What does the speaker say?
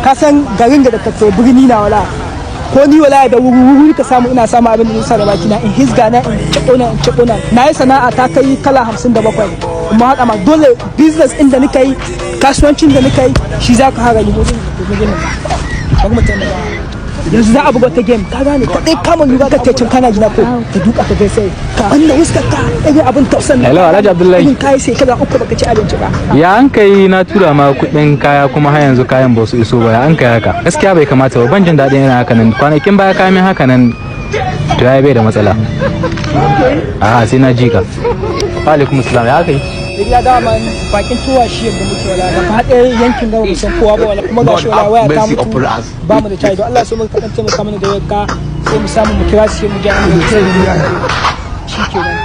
Ka san garin da ka to birni na, wala ko ni wala da wuri wuri ka samu, ina samu abin da nisa da baki na in hisga na, in ciko na, in ciko na. Na yi sana'a ta kai kala 57, amma haka ma dole business ɗin da nika yi, kasuwancin da nika yi, shi za ka hara yi. Mu je, bari mu taimaka. Yanzu za a buga wata game, ka gane? Ka dai kama lura ka tecin, kana gina ko ka duka ka gaisa, ka wannan huskar ka irin abin tausan. Hello, Alhaji Abdullahi. Irin kai sai kaga uku baka ci abinci ba. Ya an kai na tura ma kuɗin kaya kuma har yanzu kayan ba su iso ba? Ya an kai haka? Gaskiya bai kamata ba, ban jin daɗin yana haka nan. Kwanakin baya kayan min haka nan. To, ya bai da matsala. A sai na ji ka. Wa alaikum salam. Ya kai? Ya dama bakin tuwa shi yadda muke, wala gaba ɗaya yankin gaba san kowa ba, wala kuma gashi wala waya ta mutu, ba mu da caji. Don Allah so muka kaɗan taimaka mana da wayarka, sai mu samu mu kira su, mu ji an shi kenan.